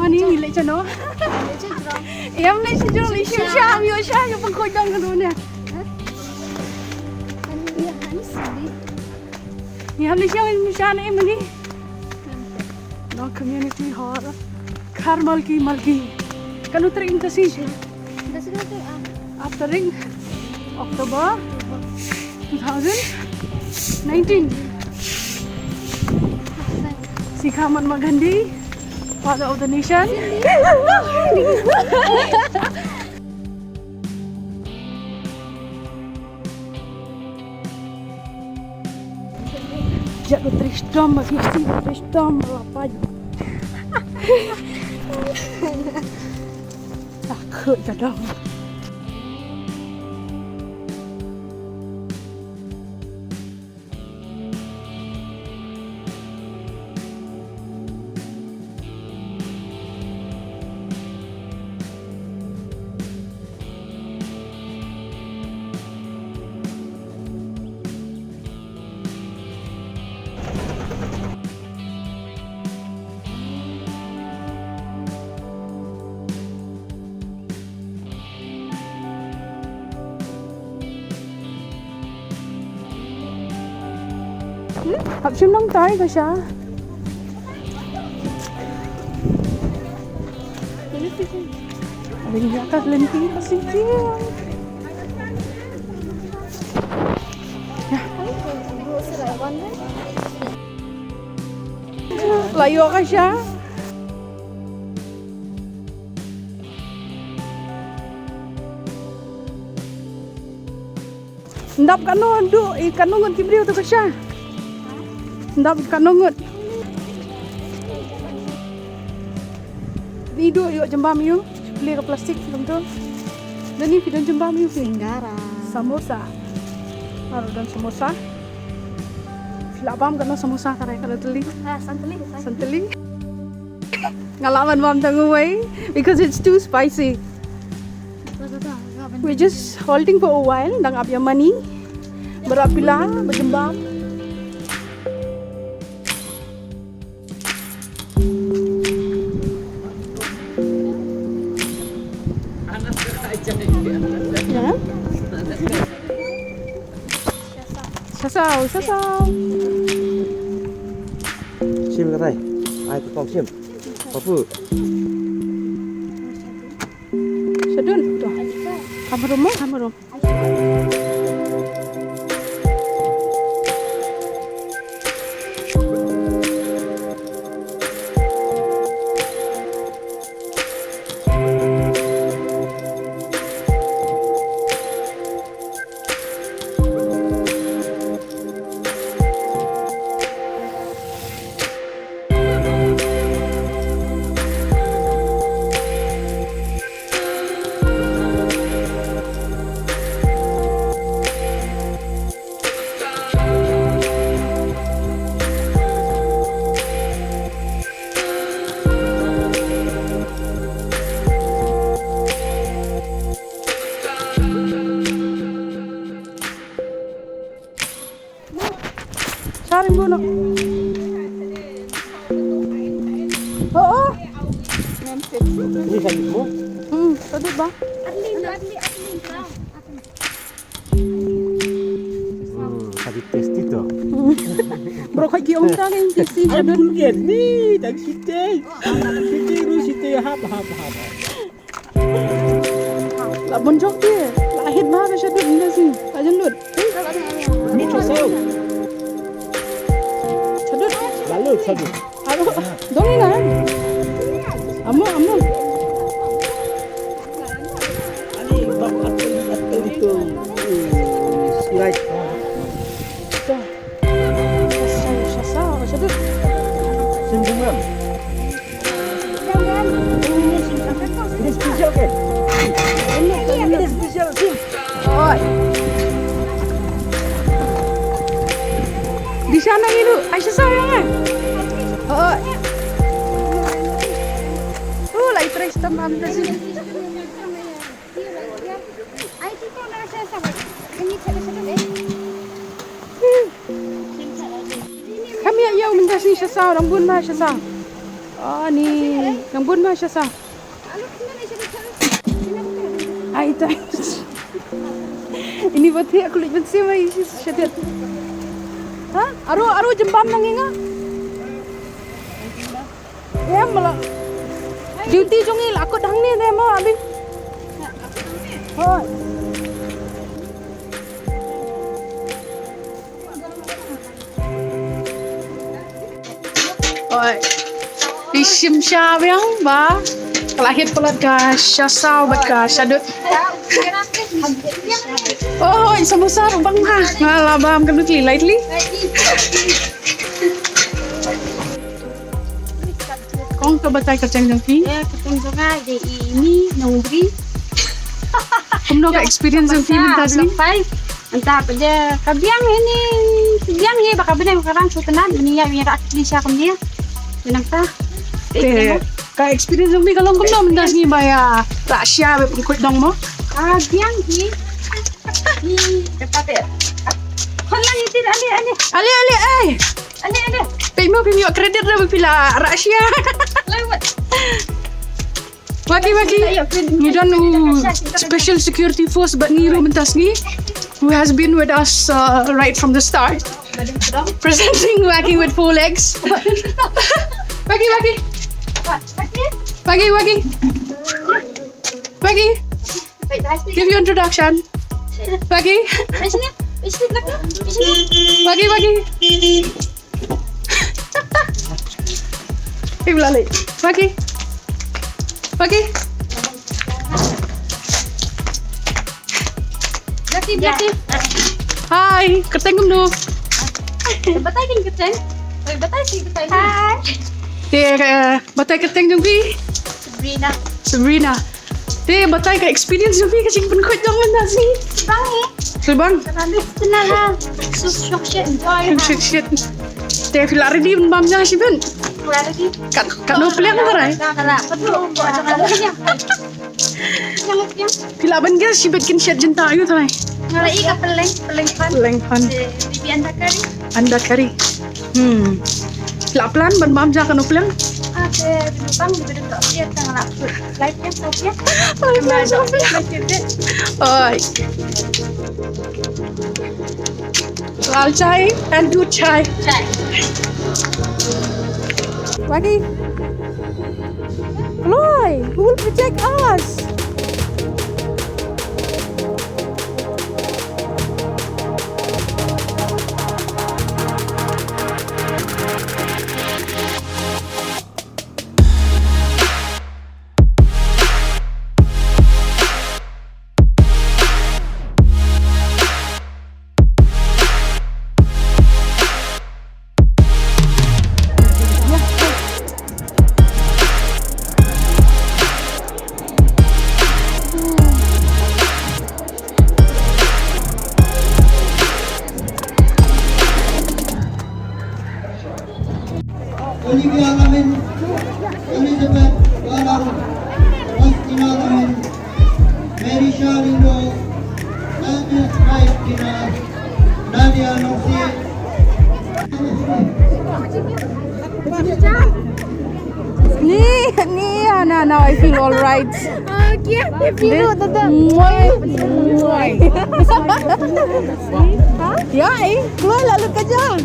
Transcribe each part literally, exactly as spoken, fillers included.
Ni ngi leit shano? Ïa, ngi leit sha jrong, leit shim sha, ïoh sha, ïoh pynkhoi dong ka dune. Ngi hap leit shim sha ne mani. No community hall. Kharmalki Malki. Kano tarik mynta shi? Aṭ tarik October two thousand nineteen. Shikha Mahatma Gandhi, father of the nation. Jia u trei shitom ba ki si trei shitom ba la pait. Takut ka dong. Hap shim nangtai ka sha. Ring ïa ka lynti ka sing sing. La ïoh ka sha. Ndap katno du, i katno ngut ki briew tu ka sha. Ndap katno ngut. Ni du ïoh jembam ïoh, plie ka plastik kum tu. Dani phi don jembam ïoh phi. Singara. Samosa. Baru don samosa. Phi lah bam katno samosa ka rai katno tylli. Ah, san tylli. San tylli. Nga lah ban bam tang uwei because it's too spicy. We're just halting for a while, dang ap ïa mani. Baroh phi lah ba jembam. Sha saw, sha saw. Shim ka tai. Ai, tu kong shim. Papu. Shadun, tu. Kham harum mo, kham harum. Saring buno. Oh, oh. Ini kan mo? Hmm, tadi ba? Hmm, tadi test itu. Bro, koi ki ong ta ngi ki si. Ai, bul gen ni, tang sitei. Sitei ru sitei hap, hap, hap. La bun jok ti, la hit ba ka shadut nda si. Ka jandut. Mi cho sao. Shadut. Lalu shadut. Aduh, dong ina. Amu, amu. Ani bak atel atel itu. Slide. Tuh. Shasa, shasa, shasa. Sing bunga. Ini special kan? Ini special sih. Oi. Di sana ini lu, Aisyah sayang eh. Oi. Oh, lai fresh tambah minta sih. Kami ya, ya, minta sih shasa, orang bun mah shasa. Ani, nang bun ma sha sa. Ai ta. Ini bati aku lagi bensi mai sha tet. Ha? Aru aru jembam nang inga. Em mala. Duty jong i la kut hangne de mo abi. Hoi. Hoi. I shim sha biang ba ka la hit palat ka sha saw bad ka sha dud. Oh, hoi, samosa ruh bang ha. Nga la bam ka dud li lightly. Kong, to batai kyrteng jong phi? Ya, kyrteng jong nga dei i Imi Nongbri. Kumno ka experience jong phi mynta sngi? Mynta pat de ka biang ini, ka biang hi ba ka bneng ka rang shu tnat bni ïa ïa rak di sha kumne. Mynta. Te ka experience jong phi ka long kumno mynta sngi ba ïa rak sha ba pynkhuid dong mo? Ka biang hi. Hi, ka pat de. Hon lang iti, ale, ale. Ale, ale, eh. Ale, ale. Pei mo, pei mo credit dah pila rak sha. Lewat. Waki, waki. Ayo, credit. Ngi don u special security force bad ngi ruh mynta sngi, who has been with us, uh, right from the start. Presenting Waki with four legs. Waki, waki. Waki, waki. Waki. Give your introduction. Pagi. Mai sini. Mai sini belakang. Mai sini. Pagi, pagi. Eh, balik. Pagi. Pagi. Belakang, belakang. Hai, kyrteng kumno? Batai kan kyrteng? Batai sih kyrteng. Hai. Te, eh, batai kyrteng jong phi? Sabrina. Sabrina. Te batai ka experience jong phi ka jingpynkhuid dong mynta sngi. Bang eh. Shu bang. Tenang ha. Su shoh shit enjoy ha. Shit, shit. Te phi la ready ban bam ja shibit? Phi la ready. Kat, katno pliang trai? Ka la. Betul. Buat jangan lagi ya. Jangan lagi ya. Phi la ban guess shibit kin shet jingtah ïa u trai? Nga la i ka pylleng, pylleng phan. Pylleng phan. Te bibi anda kari. Anda kari. Hmm. La plan ban bam ja katno pliang? Ah, te bibi bam, bibi dok sia tang la. Lai pliang, lai pliang. Lai pliang, lai pliang. Oi. Lal chai and dudh chai. Chai. Waki. Kloi, who will protect us? Olivia Lamin, Elizabeth Balam, Fatima Lamin, Mary Shah Rindo, Nadia Knight Dinar, Nadia Noxie. Ni, ni, ah, no, no, I feel all right. Okay, if you know the, the mwah, mwah. Huh? Ya, eh, keluar lalu kerja.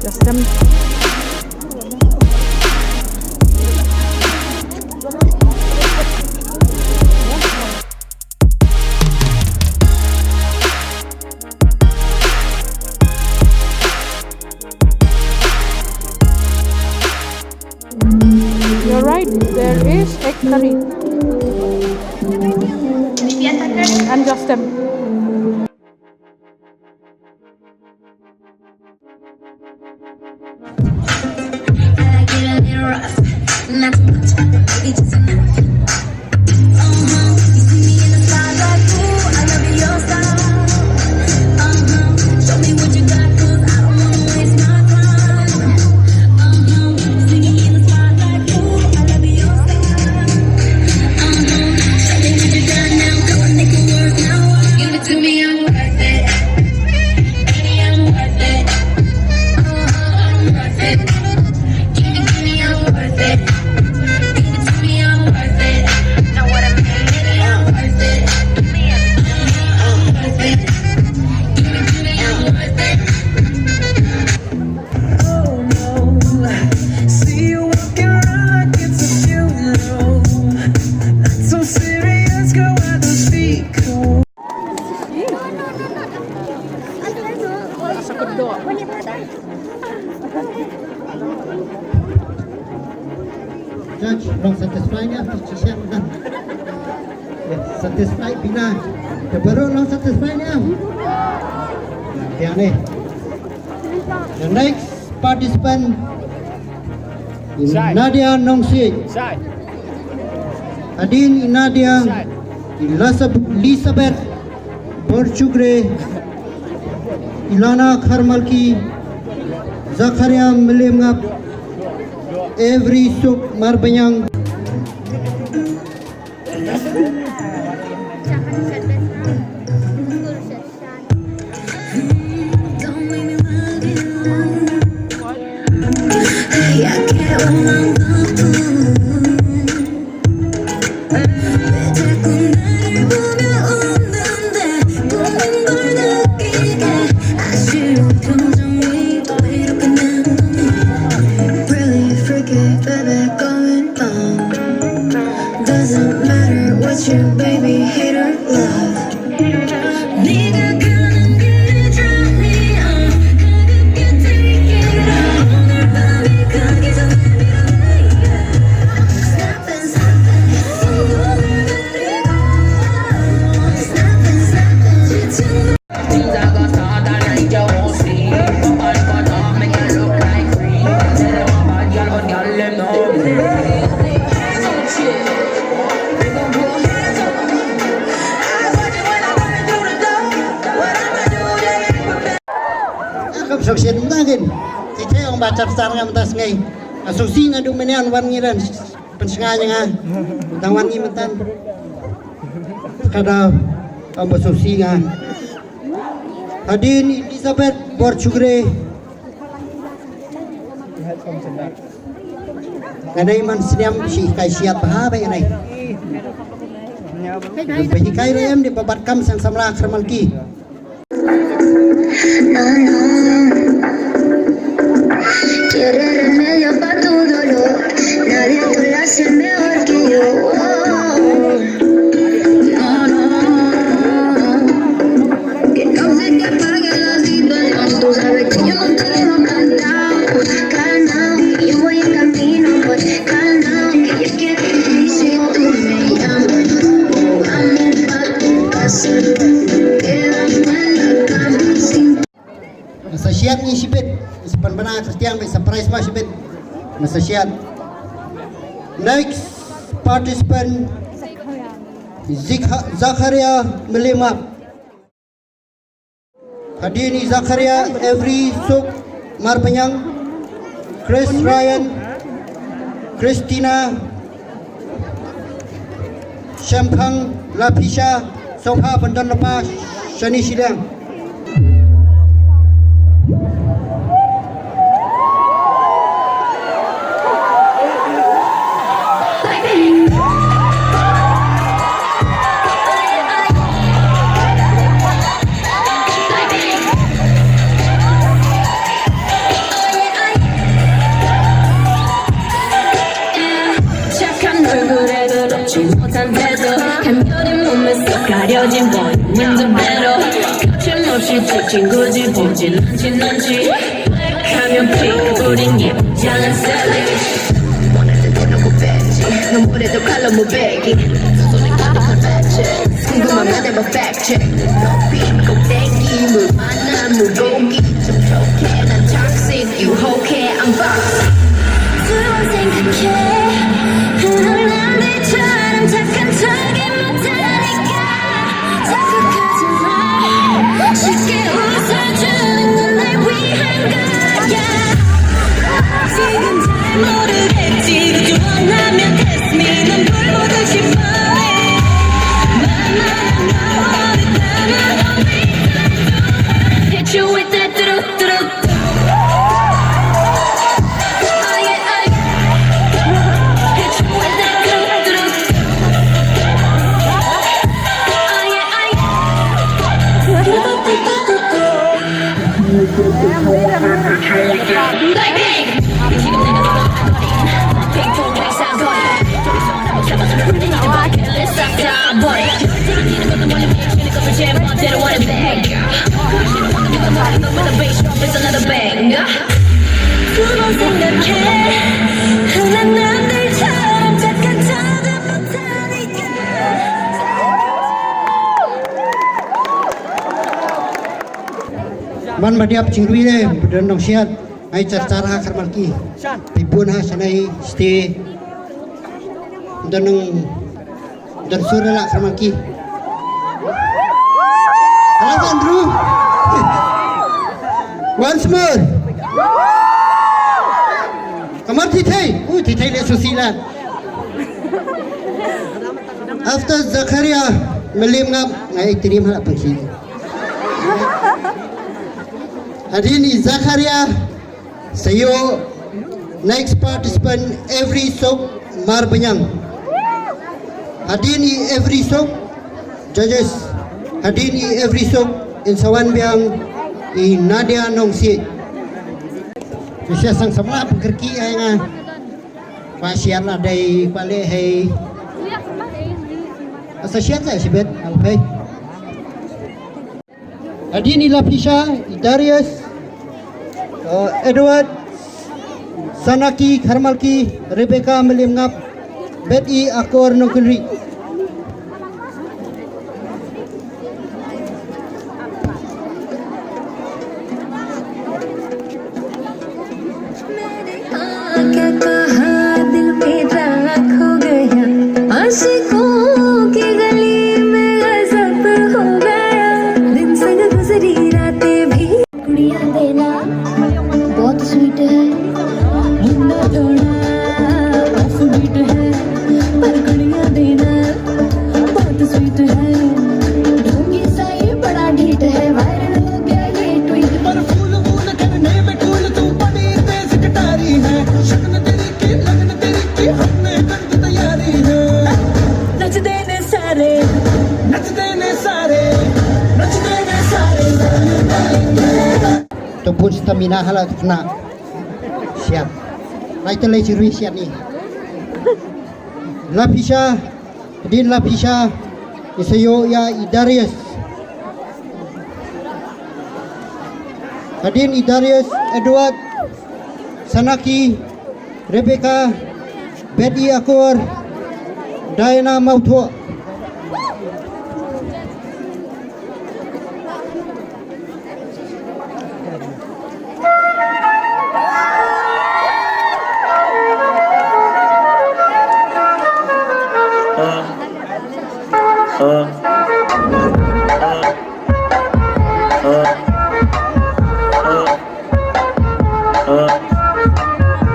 Just them. You're right, there is egg curry. And just them. Long satisfy ne, phi shisha. Satisfy phi na. Te baroh long satisfy ne. Biang ne. The next participant, Nadia Nongsiej. Hadien i Nadia, Elizabeth Borchugre, Ilana Kharmalki, Zakaria Meliemngap, Avery Suk Marbaniang. Really freaky, baby, going dumb. Doesn't matter what you, baby, hate or love. 네가 가는 길을 drown me out. 가볍게 take it out. 오늘 밤이 가기 전에 미안해. Stop and stop and stop. 오늘 밤이 Stop and stop and stop. Kam shok shet mynta kin. Ki te ong ba chap star nga mynta sngi. Nga sngewsih naduh mynne wan ngi ran. Pynsngew ïa nga. Tang wan ngi mynta. Ka dei ong ba sngewsih nga. Hadien Elizabeth Borchugre. Nga dei man sniam shi kai siat bha ba nga dei. Ba hi kai re em de ba bat kam sang samla Kharmalki. Quiere remedio pa' tu dolor. Nadie te lo hace mejor que yo. No, no. Que no se te apague la situación. Tú sabes que yo no te dejo cantado. Calmado, yo voy en camino, pues calmado. Que yo quiero que si tú me llamas, vamos pa' tu casa. Quedamos en la cama sin Nga sa shiat ngi shibit. Nga sa pynbna ka tiang ba i surprise ma shibit. Nga sa shiat. Next participant, Zikha-, Zakaria Meliemngap. Hadien i Zakaria, Avery Suk Marbaniang, Chris Ryan, Christina Shemphang Lapisha, sngewbha ban don lypa shane shiliang. 착한 얼굴에도 놓지 못한 태도, 간결히 몸에 쏙 가려진 volume in the middle. 거침없이 찍힌 거지 보진 않지 넌지. Black 하면 pink, 우린 예쁘장한 Sally. 원할 때 돈 하고 뺐지. 눈물에도 컬러 무배기. 손에 가득한 배지. 궁금하면 내봐 fact check. 높이 곱대기 물 만난 물고기. 좀 촉해 난 toxic 유혹해 I'm foxy. 두 번 생각해. 흔한 남들처럼 착한 척은 못하니까. 자꾸 거짓말. 쉽게 웃어주는 건 날 위한 거야. 지금 잘 모르겠지. 그저 원하면 test me. 난 돌보듯이 말해. 만만한 너 원했다면 only time. Hit you with that 뚜루뚜루. 두 번 생각해. 흔한 남들처럼 Ban ba diap chingwi le, don nong siat, ai char char ha Kharmalki. Pi bun ha sanai ste. Don nong, don sur la Kharmalki. Hello, Andrew. Once more. Kamar thithei. Uh, thithei le susi la. After Zakaria, Melim ngap, ngai trim ha pangsi. Hadien i Zakaria, sa ïoh next participant Every Sok Marbaniang. Hadien i Every Sok, judges, hadien i Every Sok, in sa wan biang i Nadia Nongsiej. Ki sa sang samla pangkerki ai nga. Kwah siat la dei, kwah leh hei. Asa siat sa sibet, ang pei. Hadien i Laphisha, i Darius, uh, Edward, Sanaki, Kharmalki, Rebecca, Melim ngap, Bet i Akor Nongkynrih. मैंने हाँ क्या कहा, दिल मेरा खो गया, आशिकों की गली में गजब हो गया, दिन संग गुजरी रातें भी। कुड़ियां दे नाल बहुत स्वीट है, मुंडा थोड़ा ऑफ बीट है, पर कुड़ियां दे नाल बहुत स्वीट है। ढोंगी सा ये बड़ा ढीठ है, वायरल हो गया ये ट्वीट। पर फूल वूल करने में कूल तू बड़ी तेज कटारी है। शक्ल तेरी की लगन तेरी की हमने कर दी तैयारी है। नचदे ने सारे, नचदे ने सारे, नचदे ने सारे। To pun stamina hala kena siap. Lai te lai chirwi siap ni. Laphisha, hadien Laphisha, i sa ïoh ïa i Darius. Hadien i Darius, Edward, Sanaki, Rebecca, Betty Akor, Diana Mautho.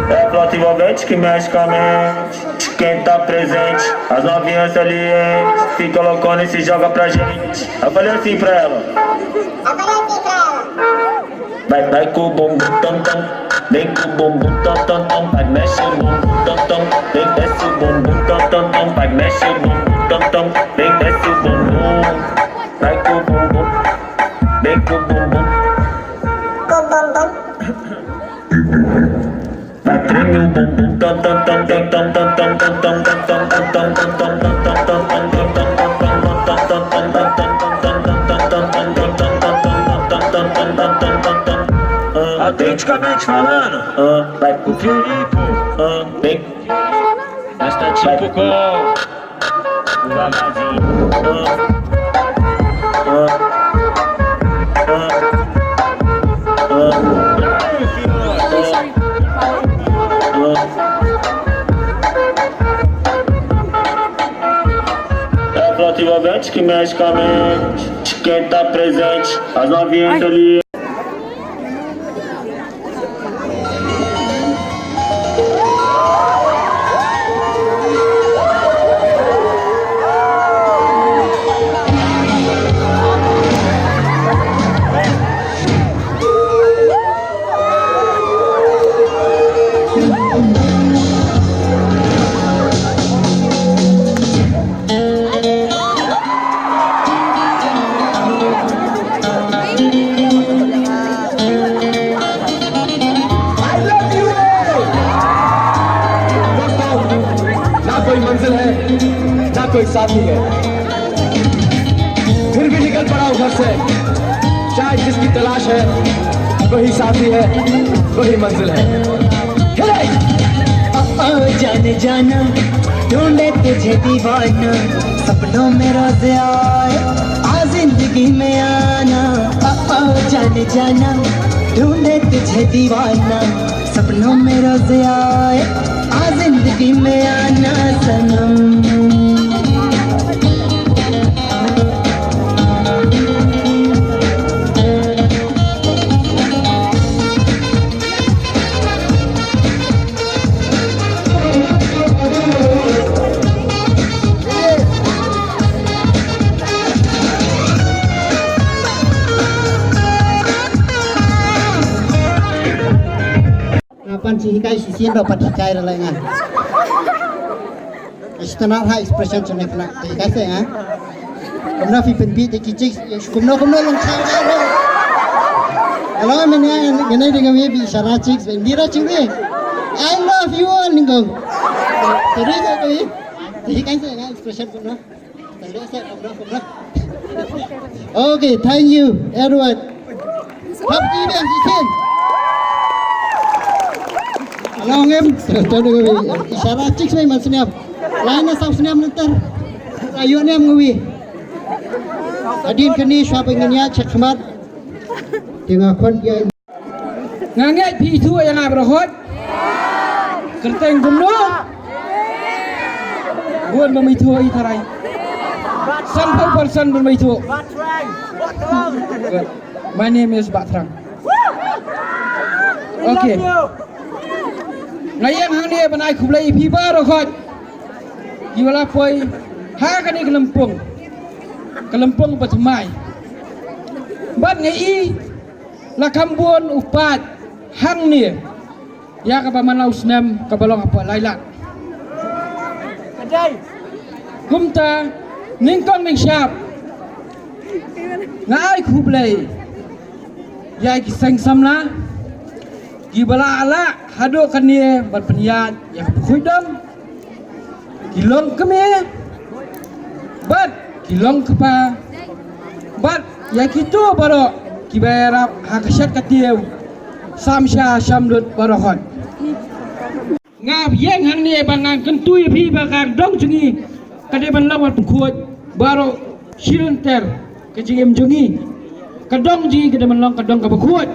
É Flauta envolvente que mexe com a mente. Quem tá presente, as novinhas salientes. Fica loucona e se joga pra gente. Eu falei assim pra ela. Vai, vai com o bumbum tam tam, vem com o bumbum tam tam tam, vai mexe o bumbum tam tam, vem desce o bumbum tam tam tam, vai mexe o bumbum tam tam, vem desce o bumbum, vai com o bumbum, vem com o bumbum. Vai treme o bumbum tam tam tam tam tam. Autenticamente falando, vai com o Filipe, vem. Mas tá tipo com É Flauta envolvente que mexe com a mente. Quem tá presente, as novinhas ali. I love you all। दोस्तों, ना कोई मंजिल है, ना कोई साथी है, फिर भी निकल पड़ा हूँ घर से। शायद जिसकी तलाश है, वही साथी है, वही मंजिल है। Hit it! ओ, ओ, जाने जाना, ढूंढे तुझे दीवाना, सपनों में रोज आए, आ जिंदगी में आना। ओ, ओ, जाने जाना, ढूंढे तुझे दीवाना, सपनों में रोज आए, आ जिंदगी में आना सनम। Nga pan chi hikai shisien, da pat hikai ra lai nga. Shisien ha expression chane khana hikai se nga. Kumno phi pynbit ïa ki chicks, kumno kumno long chang ka ro. Hello, men nga, nga nai dei ka wi bi shara chicks, bi ra ching wi. I love you all, ningong. Tadi ka wi. Hikai se nga expression kumno. Okay, thank you, Edward. Hap ki biang ki kin. Long em, to do wi. Ishara chicks mai man sniap. Lain na saw sniap ntar. Ayo nem ngui. Adin kani shwa ba ngin ïa check khmat. Tengah kon ïa. Nga ngeit phi ithuh ïa nga baroh hoi. Kyrteng kumno? Bun ba ithuh i tharai. Sanphew percent bun ba ithuh. Good. My name is Bah Thrang. Okay. Nga ïeng hangne ban ai khublei ïa phi baroh hoi. Kiba la poi ha kane ka lympung. Ka lympung ba thymmai. Bad nga i la kham bun u paid hangne ïa kaba man la u snem kaba long hapoh Lailak. Kumta nyngkong nyngshap nga ai khublei ïa ki seng samla kiba la lah haduh kane ban pynïaid ïa ka bakhuid dong. Ki longkmie bad ki longkpa bad ïa kito baroh kiba ïarap ha ka shat ka tiew, samsha samdut baroh hoi. Nga ïeng hangne ba ngan kyntu ïa phi ba ka dong jong ngi ka dei ban long ban pynkhuid baroh shi lynter ka jingim jong ngi. Ka dong jong ngi ka dei ban long ka dong kaba khuid.